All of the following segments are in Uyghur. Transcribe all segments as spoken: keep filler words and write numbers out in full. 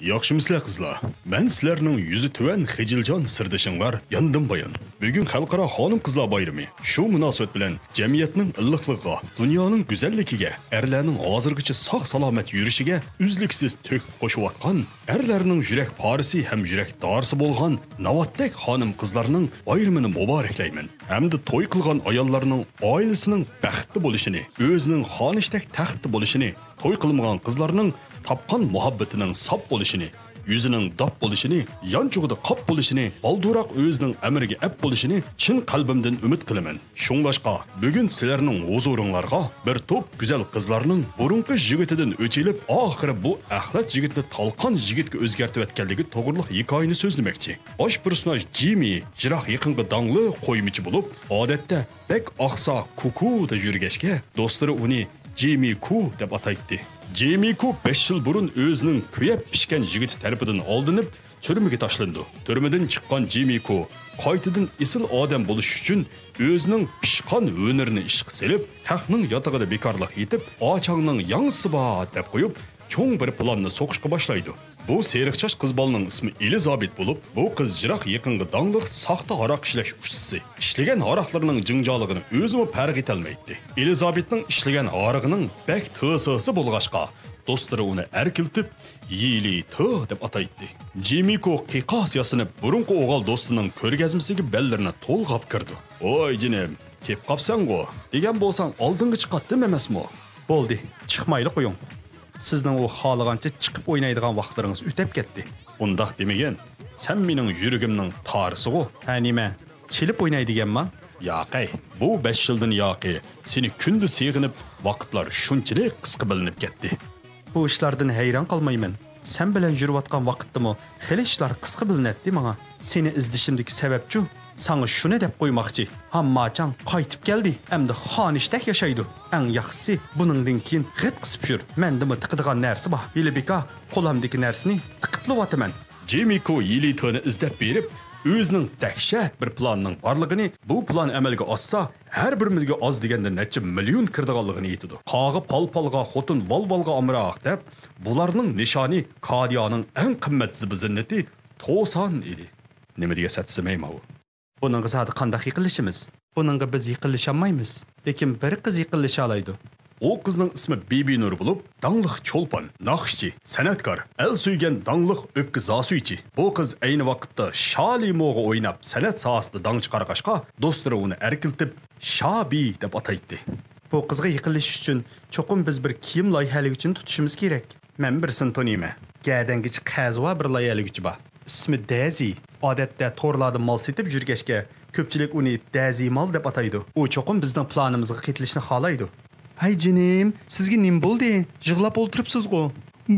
ياخشىمۇسىلەر قىزلار؟ مەن سىلەرنىڭ يۈزى تۆۋەن خىجىلجان سىردىشىڭلار ياندىن بايان. بۈگۈن خەلقئارا خانىم-قىزلار بايرىمى. شۇ مۇناسىۋەت بىلەن جەمئىيەتنىڭ ئىللىقلىقىغا، دۇنيانىڭ گۈزەللىكىگە، ئەرلەرنىڭ ھازىرغىچە ساق-سالامەت يۈرۈشىگە ئۈزلۈكسىز تۆھپە قوشۇۋاتقان، ئەرلەرنىڭ يۈرەك پارىسى ھەم يۈرەك دارىسى بولغان ناۋاتتەك خانىم-قىزلارنىڭ بايرىمىنى مۇبارەكلەيمەن. ھەمدە توي قىلغان ئاياللارنىڭ ئائىلىسىنىڭ بەختلىك بولۇشىنى، ئۆزىنىڭ خانىشتەك تەختتە بولۇشىنى، توي قىلمىغان قىزلارنىڭ تاپقان مۇھەببىتىنىڭ ساپ بولۇشىنى، يۈزىنىڭ داپ بولۇشىنى، يانچۇقىدا قاپ بولۇشىنى، بالدۇرراق ئۆزىنىڭ ئەمرىگە ئەپ بولۇشىنى چىن قەلبىمدىن ئۈمىد قىلىمەن. شۇڭلاشقا، بۈگۈن سىلەرنىڭ ھۇزۇرۇڭلارغا بىر توپ گۈزەل قىزلارنىڭ بۇرۇنقى يىگىتىدىن ئۆچ ئېلىپ، ئاخىرى بۇ ئەخلەت يىگىتنى تالقان يىگىتكە ئۆزگەرتىۋەتكەنلىكى توغرىلىق ھېكايىنى سۆزلىمەكچى. باش پېرسوناژ جىمى، جىراق يېقىنقى داڭلىق قويمىچى بولۇپ، ئادەتتە بەك ئاقسا كۇكۇ دەپ يۈرگەچكە، دوستلىرى ئۇنى جىمى كۇ دەپ ئاتايتتى. جىمى كۇ بەش يىل بۇرۇن ئۆزىنىڭ كۆيۈپ پىشكەن يىگىتى تەرىپىدىن ئالدىنىپ، تۈرمىگە تاشلىنىدۇ. تۈرمىدىن چىققان جىمى كۇ قايتىدىن ئېسىل ئادەم بولۇش ئۈچۈن ئۆزىنىڭ پىشقان ھۈنىرىنى ئىشقا سېلىپ، خەقنىڭ ياتىقىدا بىكارلىق يېتىپ، ئاچاڭنىڭ ياڭزىسى بار دەپ قويۇپ، چوڭ بىر پىلاننى سوقۇشقا باشلايدۇ. بۇ سېرىق چاچ قىز بالىنىڭ ئىسمى ئېلىزابېت بولۇپ، بۇ قىز يىراق يېقىنقى داڭلىق ساختا ھاراق ئىشلەش ئۇستىسى. ئىشلىگەن ھاراقلىرىنىڭ جىڭجالىقىنى ئۆزىمۇ پەرق ئېتەلمەيتتى. ئېلىزابېتنىڭ ئىشلىگەن ھارىقىنىڭ بەك تىسىسى بولغاچقا، دوستلىرى ئۇنى ئەركىلىتىپ، يىلى تىغ دەپ ئاتايتتى. جىمىكو قىيقاس ياسىنىپ، بۇرۇنقى ئوغۇل دوستىنىڭ كۆرگەزمىسىگە بەللىرىنى تولغاپ كىرىدۇ. ۋاي جېنىم، كېلىپ قاپسەنغۇ، دېگەن بولساڭ ئالدىڭغا چىقاتتىم ئەمەسمۇ؟ بولدى، چىقمايلا قويۇڭ. سىزنىڭ ئۇ خالىغانچە چىقىپ ئوينايدىغان ۋاقىتلىرىڭىز ئۆتەپ كەتتى. ئۇنداق دېمىگىن، سەن مېنىڭ يۈرىكىمنىڭ تارىسىغۇ. ھە نېمە، چېلىپ ئويناي دېگەنما؟ ياقەي، بۇ بەش يىلدىن ياقى سېنى كۈندە سېغىنىپ، ۋاقىتلار شۇنچىلىك قىسقا بىلىنىپ كەتتى. بۇ ئىشلاردىن ھەيران قالمايمەن. سەن بىلەن يۈرۈۋاتقان ۋاقىتتىمۇ خېلى ئىشلار قىسقا بىلىنەتتى ماڭا. سېنى ئىزدىشىمدىكى سەۋەبچۇ، ساڭا شۇنى دەپ قويماقچى. ھامماچاڭ قايتىپ كەلدى، ئەمدى خانىشتەك ياشايدۇ. ئەڭ ياخشىسى، بۇنىڭدىن كېيىن غىت قىسىپ يۈر. مەندىمۇ تىقىدىغان نەرسە بار. ھېلى بىكار قولامدىكى نەرسىنى تىقىپلىۋاتىمەن. جىمىكو يىلىتىنى ئىزدەپ بېرىپ، ئۆزىنىڭ دەھشەت بىر پىلانىنىڭ بارلىقىنى، بۇ پىلان ئەمەلگە ئاشسا، ھەر بىرىمىزگە ئاز دېگەندە نەچچە مىليون كىرىدىغانلىقىنى ئېيتىدۇ. قاغا پالپالغا، خوتۇن ۋالۋالغا ئامراق دەپ، بۇلارنىڭ نىشانى كادىيانىڭ ئەڭ قىممەت زىبۇ زىننىتى توسان ئىدى. نېمە دېگەن سەتسىمەي ماۋۇ؟ بۇنىڭغا زادى قانداق يېقىنلىشىمىز؟ بۇنىڭغا بىز يېقىنلىشالمايمىز. لېكىن بىر قىز يېقىنلىشالايدۇ. ئۇ قىزنىڭ ئىسمى بىبىنۇر بولۇپ، داڭلىق چولپان، ناخشىچى، سەنئەتكار، ئەل سۆيگەن داڭلىق ئۆپكە زاسۈيچى. بۇ قىز ئەينى ۋاقىتتا شالىموغا ئويناپ، سەنئەت ساھەسىدە داڭ چىقارغاچقا، دوستلىرى ئۇنى ئەركىلىتىپ، شابى دەپ ئاتايتتى. بۇ قىزغا يېقىنلىشىش ئۈچۈن چوقۇم بىز بىر كىيىم لايىھەلىگۈچىنى تۇتۇشىمىز كېرەك. مەن بىرسىنى تونۇيمەن. گەدەنگىچە قەزى بار بىر لايىھەلىگۈچى بار. ئىسمى دەزى. ئادەتتە تورلاردا مال سېتىپ يۈرگەچكە، كۆپچىلىك ئۇنى دەزى مال دەپ ئاتايدۇ. ئۇ چوقۇم بىزنىڭ پىلانىمىزغا قېتىلىشنى خالايدۇ. ھەي جېنىم، سىزگە نېمە بولدى؟ يىغلاپ ئولتۇرۇپسىزغۇ؟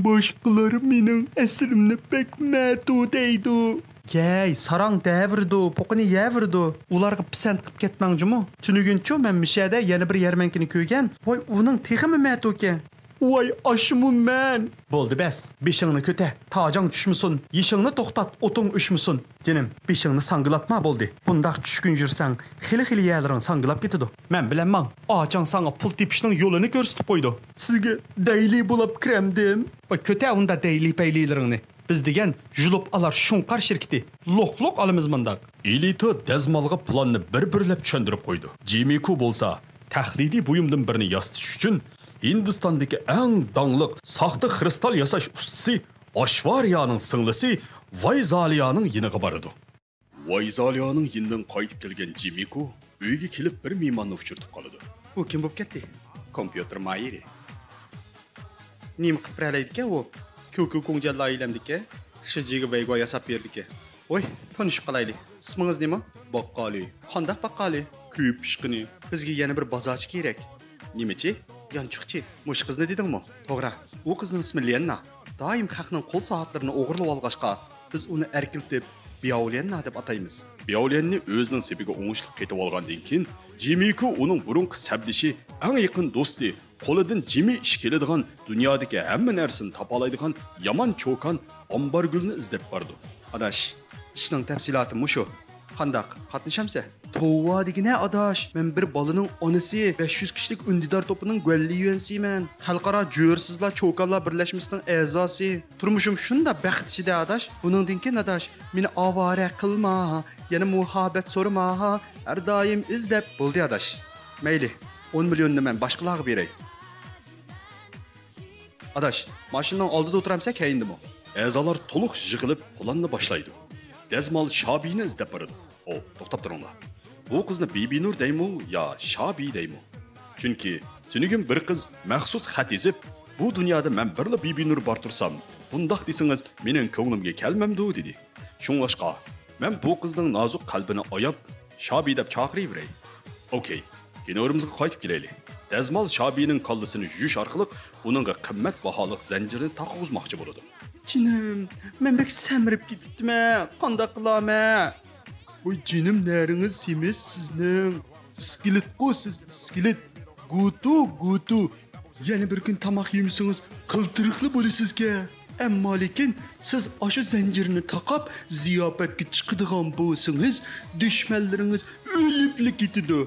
باشقىلار مېنىڭ ئەسىرىمنى بەك مەتۇ دەيدۇ. يەي، ساراڭ دەۋېرىدۇ، پوقىنى يەۋېرىدۇ. ئۇلارغا پىسەنت قىپ كەتمەڭ جۇمۇ. تۈنۈگۈنچۇ مەن مۇشەدە يەنە بىر يەرمەنكىنى كۆرگەن. ۋاي، ئۇنىڭ تېخىمۇ مەتۇكەن. ۋاي، ئاشۇمۇ مەن! بولدى بەس، بېشىڭنى كۆتە، تاجاڭ چۈشمىسۇن، يېشىڭنى توختات، ئوتۇڭ ئۆچمىسۇن. جېنىم، بېشىڭنى ساڭگىلاتما بولدى. بۇنداق چۈشكۈن يۈرسەڭ، خېلى-خېلى يەرلىرىڭ ساڭگىلاپ كېتىدۇ. مەن بىلەن ماڭ، ئاچاڭ ساڭا پۇل تېپىشنىڭ يولىنى كۆرسىتىپ قويىدۇ. سىزگە دەيلى بولاپ كىرەمدىم. ۋاي، كۆتە ئۇندا دەيلى-پەيلىلىرىڭنى. بىز دېگەن يۇلۇپ ئالار شۇڭقار شىركىتى. لوق-لوق ئالىمىز مۇنداق. ئېلىتا دەزمالغا پىلاننى بىر-بىرلەپ چۈشەندۈرۈپ قويىدۇ. جىمىكۇ بولسا تەقلىدىي بۇيۇمدىن بىرنى ياسىتىش ئۈچۈن ھىندىستاندىكى ئەڭ داڭلىق ساختا خرۇستال ياساش ئۇستىسى ئاشۋارىيانىڭ سىڭلىسى ۋايزالىيانىڭ يېنىغا بارىدۇ. ۋايزالىيانىڭ يېنىدىن قايتىپ كەلگەن جىمىكۇ ئۆيگە كېلىپ بىر مېھماننى ئۇچرىتىپ قالىدۇ. بۇ كىم بولۇپ كەتتى؟ كومپيۇتېر ماھىرى. نېمە قىلىپ بېرەلەيدىكەن ئۇ؟ كۇكۇ كۇڭجيەن لايىھەلەمدىكەن، شىجىگە ۋەيگۇا ياساپ بېرىدىكەن. ۋاي، تونۇشۇپ قالايلى. ئىسمىڭىز نېمە؟ باققالى. قانداق باققالى؟ كۆيۈپ پىشقىنى. بىزگە يەنە بىر بازارچى كېرەك. نېمىچى؟ يانچۇقچى. مۇشۇ قىزنى دېدىڭمۇ؟ توغرا. ئۇ قىزنىڭ ئىسمى ليەننا. دائىم خەقنىڭ قول سائەتلىرىنى ئوغرىلىۋالغاچقا، بىز ئۇنى ئەركىلىتىپ بياۋليەننا دەپ ئاتايمىز. بياۋليەننى ئۆزىنىڭ سېپىگە ئوڭۇشلۇق قېتىۋالغاندىن كېيىن، جىمىكۇ ئۇنىڭ بۇرۇنقى سەپدىشى، ئەڭ يېقىن دوستى، قولىدىن جىمى ئىش كېلىدىغان، دۇنيادىكى ھەممە نەرسىنى تاپالايدىغان يامان چوكان ئامبارگۈلنى ئىزدەپ بارىدۇ. ئاداش، ئىشنىڭ تەپسىلاتى مۇشۇ. قانداق، قاتنىشامسەن؟ توۋا دېگىنە ئاداش، مەن بىر بالىنىڭ ئانىسى، بەش يۈز كىشىلىك ئۈندىدار توپىنىڭ گۈەنلى يۈەنسىمەن. خەلقئارا جۆرىسىزلار چوكانلار بىرلەشمىسىنىڭ ئەزاسى. تۇرمۇشۇم شۇنداق بەخت ئىچىدە ئاداش. بۇنىڭدىن كېيىن ئاداش، مېنى ئاۋارە قىلما، يەنە مۇھەببەت سورىما، ھەر دائىم ئىزدەپ. بولدى ئاداش. مەيلى، ئون مىليوننى مەن باشقىلارغا بېرەي. ئاداش، ماشىنىنىڭ ئالدىدا ئولتۇرامسەن، كەينىدىمۇ؟ ئەزالار تولۇق يىغىلىپ پىلاننى باشلايدۇ. دەزمال شابىينى ئىزدەپ بارىدۇ. ئو، توختاپ تۇرۇڭلار. بۇ قىزنى بىبىنۇر دەيمۇ يا شابىي دەيمۇ؟ چۈنكى تۈنۈگۈن بىر قىز مەخسۇس خەت يېزىپ، بۇ دۇنيادا مەن بىرلا بىبىنۇر بار تۇرسام، بۇنداق دېسىڭىز مېنىڭ كۆڭلۈمگە كەلمەمدۇ دېدى. شۇڭلاشقا، مەن بۇ قىزنىڭ نازۇك قەلبىنى ئاياپ، شابىي دەپ چاقىرىۋېرەي. ئوكەي، كىنورىمىزغا قايتىپ كېلەيلى. دەزمال شابىينىڭ كاللىسىنى يۇيۇش ئارقىلىق ئۇنىڭغا قىممەت باھالىق زەنجىرنى تاقىغۇزماقچى بولىدۇ. جېنىم، مەن بەك سەمرىپ كېتىپتىمەن. قانداق قىلامەن؟ ۋاي جېنىم، نەرىڭىز سېمىز سىزنىڭ. ئىسكىلىتقۇ سىز، ئىسكىلىت. گۇتۇ، گۇتۇ. يەنە بىر كۈن تاماق يېمىسىڭىز، قىلتىرىقلا بولىسىزكەن. ئەمما لېكىن سىز ئاشۇ زەنجىرنى تاقاپ، زىياپەتكە چىقىدىغان بولسىڭىز، دۈشمەنلىرىڭىز ئۆلۈپلا كېتىدۇ.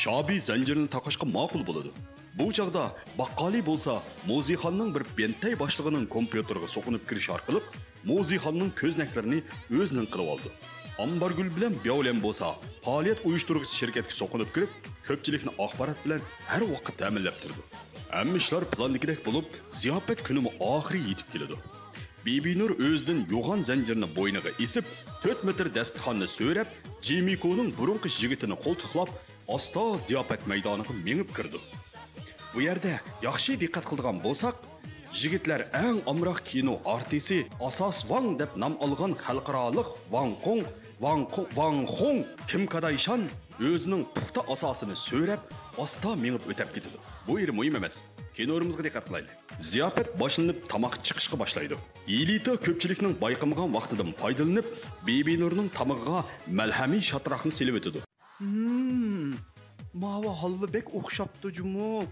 شابىي زەنجىرنى تاقاشقا ماقۇل بولىدۇ. بۇ چاغدا باققالى بولسا موزىخاننىڭ بىر بەنتەي باشلىقىنىڭ كومپيۇتېرىغا سوقۇنۇپ كىرىش ئارقىلىق موزىخاننىڭ كۆزنەكلىرىنى ئۆزىنىڭ قىلىۋالىدۇ. ئامبارگۈل بىلەن بياۋليەن بولسا پائالىيەت ئۇيۇشتۇرغۇچى شىركەتكە سوقۇنۇپ كىرىپ، كۆپچىلىكنى ئاخبارات بىلەن ھەر ۋاقىت تەمىنلەپ تۇرىدۇ. ھەممە ئىشلار پىلاندىكىدەك بولۇپ، زىياپەت كۈنىمۇ ئاخىرى يېتىپ كېلىدۇ. بىبىنۇر ئۆزىدىن يوغان زەنجىرنى بوينىغا ئېسىپ، تۆت مېتىر دەستىخاننى سۆرەپ، جىمىكونىڭ بۇرۇنقى يىگىتىنى قولتۇقلاپ، ئاستا زىياپەت مەيدانىغا مېڭىپ كىرىدۇ. بۇ يەردە ياخشى دىققەت قىلىدىغان بولساق، يىگىتلەر ئەڭ ئامراق كىنو ئارتىسى ئاساس ۋاڭ دەپ نام ئالغان خەلقئارالىق ۋاڭ قوڭ، ۋاڭ قوڭ، ۋاڭ خۇڭ، كىم كادايشان ئۆزىنىڭ پۇختا ئاساسىنى سۆرەپ، ئاستا مېڭىپ ئۆتەپ كېتىدۇ. بۇ يېرى مۇھىم ئەمەس. كىنورىمىزغا دىققەت قىلايلى. زىياپەت باشلىنىپ، تاماق چىقىشقا باشلايدۇ. ئېلىتا كۆپچىلىكنىڭ بايقىمىغان ۋاقتىدىن پايدىلىنىپ، بىبىنۇرنىڭ تامىقىغا مەلھەمىي شاتراقنى سېلىۋېتىدۇ. ھىم، ماۋۇ ھالۋا بەك ئوخشاپتۇ جۇمۇ.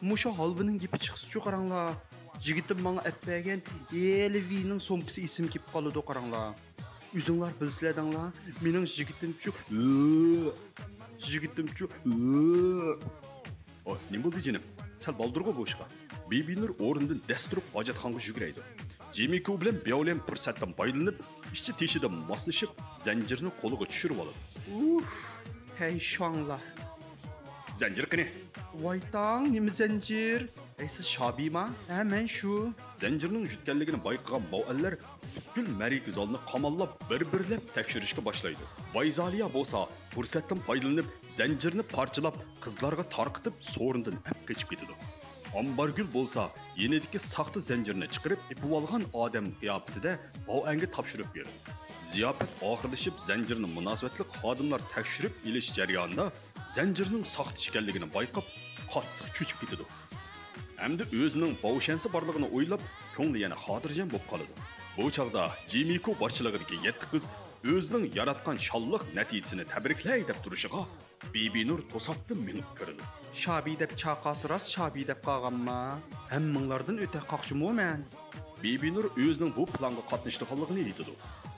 مۇشۇ ھالۋىنىڭ گېپى چىقسىچۇ قاراڭلار. يىگىتىم ماڭا ئەپ بەرگەن ئېلۋىنىڭ سومكىسى ئېسىمگە كېلىپ قالىدۇ قاراڭلار. ئۆزۈڭلار بىلىسىلەر دەڭلار، مېنىڭ يىگىتىمچۇ، يىگىتىمچۇ. ئوي، نېمە بولدى جېنىم؟ سەل بالدۇرغۇ بۇ ئىشقا. بىبىنۇر ئورنىدىن دەس تۇرۇپ ھاجەتخانىغا يۈگۈرەيدۇ. جىمىكو بىلەن بياۋليەن پۇرسەتتىن پايدىلىنىپ، ئىچى تېشىدا ماسلىشىپ، زەنجىرنى قولىغا چۈشۈرۈۋالىدۇ. ئۇھ، ھەي شۇاڭلار. زەنجىر قېنى؟ ۋايتاڭ، نېمە زەنجىر؟ ئەي سىز شابىيما؟ ھە، مەن شۇ. زەنجىرنىڭ يۈتكەنلىكىنى بايقىغان ماۋئەنلەر پۈتكۈل مەرىكە زالىنى قاماللاپ، بىر-بىرلەپ تەكشۈرۈشكە باشلايدۇ. ۋايزالىيا بولسا پۇرسەتتىن پايدىلىنىپ، زەنجىرنى پارچىلاپ، قىزلارغا تارقىتىپ، سورۇندىن ئەپ قېچىپ كېتىدۇ. ئامبارگۈل بولسا يېنىدىكى ساختا زەنجىرنى چىقىرىپ، ئېپىۋالغان ئادەم قىياپىتىدە ماۋئەنگە تاپشۇرۇپ بېرىدۇ. زىياپەت ئاخىرلىشىپ، زەنجىرنى مۇناسىۋەتلىك خادىملار تەكشۈرۈپ ئېلىش جەريانىدا زەنجىرنىڭ ساختا ئىكەنلىكىنى بايقاپ، قاتتىق چۆچۈپ كېتىدۇ. ئەمدى ئۆزىنىڭ باۋشەنسى بارلىقىنى ئويلاپ، كۆڭلى يەنە خاتىرجەم بولۇپ قالىدۇ. بۇ چاغدا جىمىكو باشچىلىقىدىكى يەتتە قىز ئۆزىنىڭ ياراتقان شانلىق نەتىجىسىنى تەبرىكلەي دەپ تۇرۇشىغا، بىبىنۇر توساتتىن مېڭىپ كىرىدۇ. شابىي دەپ چاقاسى راست شابىي دەپ قالغانما؟ ھەممىڭلاردىن ئۆتە قاقچىمۇ مەن؟ بىبىنۇر ئۆزىنىڭ بۇ پىلانغا قاتنىشىدىغانلىقىنى ئېيتىدۇ.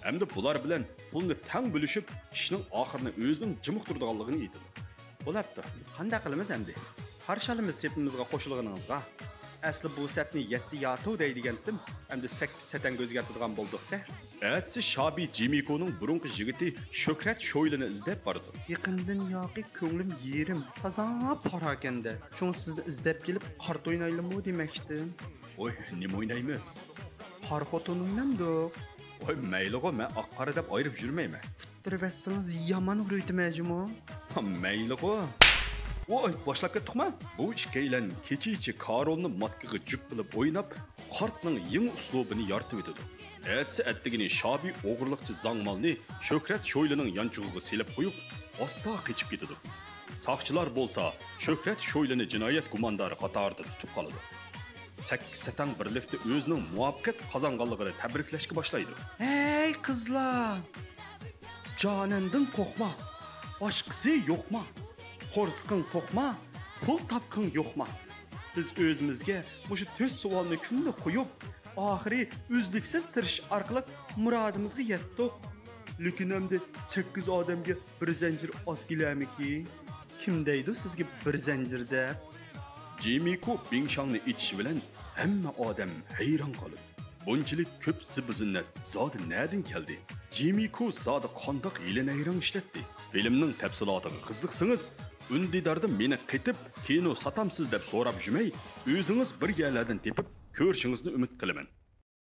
ئەمدى بۇلار بىلەن پۇلنى تەڭ بۆلۈشۈپ، ئىشنىڭ ئاخىرىنى ئۆزىنىڭ جىمىقتۇرىدىغانلىقىنى ئېيتىدۇ. بولاپتۇ. قانداق قىلىمىز ئەمدى؟ قارشى ئالىمىز سېپىمىزغا قوشۇلغىنىڭىزغا. ئەسلى بۇ سەتنى يەتتە ياتۇ دەيدىگەنتىم، ئەمدى سەككىز سەتەڭگە ئۆزگەرتىدىغان بولدۇق-تە. ئەتىسى شابىي جىمىكونىڭ بۇرۇنقى يىگىتى شۆھرەت شويلىنى ئىزدەپ بارىدۇ. يېقىندىن ياقى كۆڭلۈم يېرىم، تازا پاراكەندە. شۇڭا سىزنى ئىزدەپ كېلىپ قارت ئوينايلىمۇ دېمەكچىدىم. ۋوي، نېمە ئوينايمىز؟ قارا خوتۇن ئوينامدۇق؟ ۋوي، مەيلىغۇ، مەن ئاق-قارا دەپ ئايرىپ يۈرمەيمەن. ئۇتتۇرۇۋەتسىڭىز يامان ئۇرۇۋېتىمەن جۇمۇ. ھا، مەيلىغۇ. ۋوي، باشلاپ كەتتۇقما؟ بۇ ئىككىيلەن كېچىچە كارولنى ماتكىغا جۈپ قىلىپ ئويناپ، قارتنىڭ يېڭى ئۇسلۇبىنى يارىتىۋېتىدۇ. ئەتىسى ئەتىگىنى شابىي ئوغرىلىقچە زاڭمالنى شۆھرەت شويلىنىڭ يانچۇقىغا سېلىپ قويۇپ، ئاستا قېچىپ كېتىدۇ. ساقچىلار بولسا شۆھرەت شويلىنى جىنايەت گۇماندارى قاتارىدا تۇتۇپ قالىدۇ. سەككىز سەتەڭ بىرلىكتە ئۆزىنىڭ مۇۋەپپەقىيەت قازانغانلىقىنى تەبرىكلەشكە باشلايدۇ. ھەي قىزلار! جاناندىن قورقما، باشقىسى يوقما؟ قورسىقىڭ توقما، پۇل تاپقىڭ يوقما؟ بىز ئۆزىمىزگە مۇشۇ تۆت سوئالنى كۈندە قويۇپ، ئاخىرى ئۈزلۈكسىز تىرىشىش ئارقىلىق مۇرادىمىزغا يەتتۇق. لېكىن ئەمدى سەككىز ئادەمگە بىر زەنجىر ئاز كېلەرمىكىن؟ كىم دەيدۇ سىزگە بىر زەنجىر دەپ؟ جىمىكو بىڭشاڭنى ئېچىشى بىلەن ھەممە ئادەم ھەيران قالىدۇ. بۇنچىلىك كۆپ زىبۇ-زىننەت زادى نەدىن كەلدى؟ جىمىكو زادى قانداق ھىيلە-نەيرەڭ ئىشلەتتى؟ فىلىمنىڭ تەپسىلاتىغا قىزىقسىڭىز، ئۈندىداردا مېنى قېتىپ كىنو ساتامسىز دەپ سوراپ يۈرمەي، ئۆزىڭىز بىر يەرلەردىن تېپىپ كۆرۈشىڭىزنى ئۈمىد قىلىمەن.